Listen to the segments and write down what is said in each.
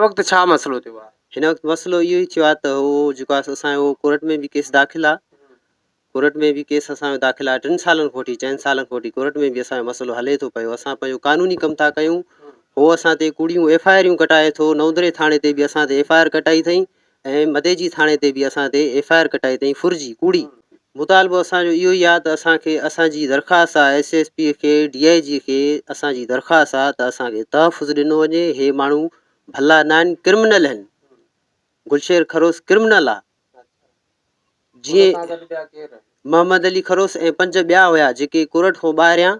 وقت ڇا مسئلو ٿيو آهي؟ هن وقت مسئلو اهو ئي ٿيو آهي ته هو جيڪو آهي سو اسان جو ڪورٽ ۾ به ڪيس داخل آهي ڪورٽ ۾ به ڪيس اسان جو داخل آهي ٽن سالن کان وٺي چئن سالن کان وٺي ڪورٽ ۾ به اسان جو مسئلو هلي ٿو پيو اسان پنهنجو قانوني ڪم ٿا ڪيون هو اسان تي ڪوڙيون ايف I آريون ڪٽائي ٿو نوندري ٿاڻي تي به اسان تي ايف I R ڪٽائي اٿئي ۽ مديجي ٿاڻي تي به اسان تي ايف I R ڪٽائي اٿئي ڦرجي ڪوڙي مطالبو اسان جو اهو ئي آهي ته اسان کي اسان جي درخواست آهي ايس ايس پي کي ڊي I جي کي اسان جي درخواست آهي ته اسان کي تحفظ ڏنو وڃي هي ماڻهو ڀلا ناهن ڪرمنل هن گلشير خروس ڪرمنل آ جيئن محمد علي خروس ۽ پنج ٻيا هيا جيڪي ڪورٽ کان ٻاهريان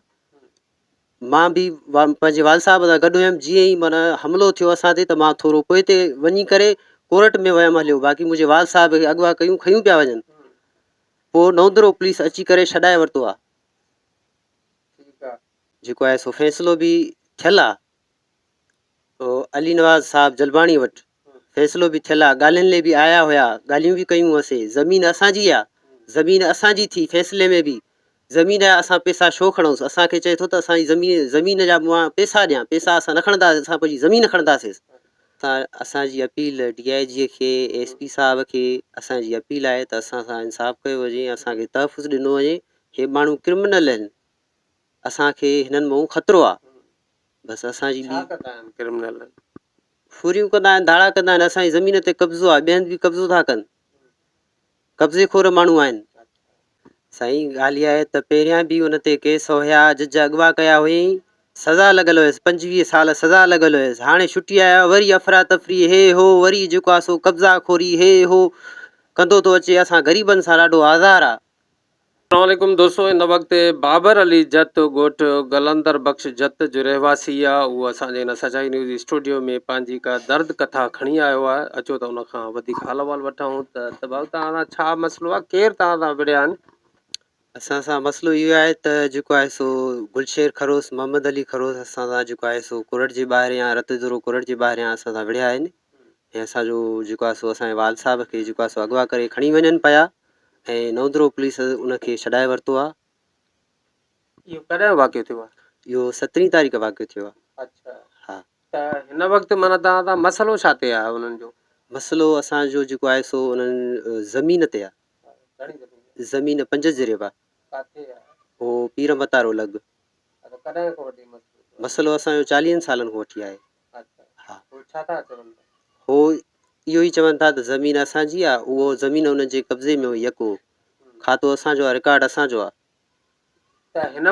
مان به پنهنجي والد صاحب سان گڏ هيم جيئن ئي معنيٰ حملو ٿيو اسان تي ته مان ٿورو پوئتي وڃي ڪري ڪورٽ ۾ ويم هليو باقي منهنجي والد صاحب کي اغوا ڪيون کنيون پيا وڃن پوء نوندرو پوليس اچي ڪري ڇڏائي ورتو آ جيڪو آهي سو فيصلو به ٿيل آ علي نواز صاحب جلباڻي وٽ فيصلو به ٿيل آ ڳالهين لي به آيا هيا ڳالهيون به ڪيون هئسي زمين اسان جي آ زمين اسان جي ٿي فيصلي ۾ به زمين جا اسان پيسا ڇو کڻونس اسان کي چئي ٿو ته اسان جي زمين زمين جا مان پيسا ڏيان پيسا اسان نه کڻنداسين اسان پنهنجي زمين کڻنداسيس اسان اسان جي اپيل ڊي I جي کي ايس پي صاحب کي اسان جي اپيل آهي ته اسان سان انصاف ڪيو وڃي اسان کي تحفظ ڏنو وڃي هي ماڻهو ڪرمنل آهن اسان کي هنن مئون خطرو آ بس اسان جي ڇا ڪندا آهن ڪرمنل؟ ڦريون ڪندا آهن، ڌاڙا ڪندا آهن، اسان جي زمين تي قبضو آهي، ٻين به قبضو ٿا ڪن، قبضي خور ماڻهو آهن. سائين ڳالهه اها آهي ته پهريان به ان تي ڪيس هيا، جج اغوا ڪيا هئائين، سزا لڳل هيس، 25 سال سزا لڳل هيس، هاڻي ڇٽي آيو آهي، وري افراتفري هي هو، وري جيڪو آهي سو قبضا خوري هي هو ڪندو ٿو اچي، اسان غريبن سان ڏاڍو آزار آهي. السلام عليڪم دوستو هن وقت بابر علي جت ڳوٺ قلندر بخش جت جو رهواسي آ اهو اسان جي هن سچائي نيوز اسٽوڊيو ۾ پنهنجي هڪ درد ڪٿا کڻي آيو آ اچو ته ان کان وڌيڪ حال احوال وٺون ته ته ڀائو توهان سان ڇا مسئلو آ ڪير توهان سان وڙهيا آهن؟ اسان سان مسئلو اهو آهي ته جيڪو آهي سو گلشير خروس محمد علي خروس اسان سان جيڪو آهي سو ڪورٽ جي ٻاهريان رت ذرو ڪورٽ جي ٻاهريان اسان سان وڙهيا آهن ۽ اسان جو جيڪو آهي سو اسان جي والد صاحب کي جيڪو آهي سو اغوا ڪري کڻي وڃن پيا ۽ نئون درو پوليس ان کي ڇڏائي ورتو آ. اهو ڪڏهن واقعو ٿيو آ؟ اهو سترهين تاريخ واقعو ٿيو آ. اڇا ها. ته هن وقت معنيٰ توهان سان مسئلو ڇا تي آ انهن جو؟ مسئلو اسان جو جيڪو آهي سو انهن زمين تي آ. گهڻي زمين آ؟ زمين پنج جريب آ. ڪاٿي آ؟ اهو پير متارو لڳ. اڇا ڪڏهن کان وٺي مسئلو ٿيو آ؟ مسئلو اسان جو چاليهن سالن کان وٺي آهي. اڇا ها. هو ڇا ٿا چون ته؟ هو اهو ئي چون ٿا ته زمين اسان جي آ، اهو زمين انهن جي قبضي ۾ هئي يڪو کاتو اسان جو آ، رڪارڊ اسان جو آ. ته هن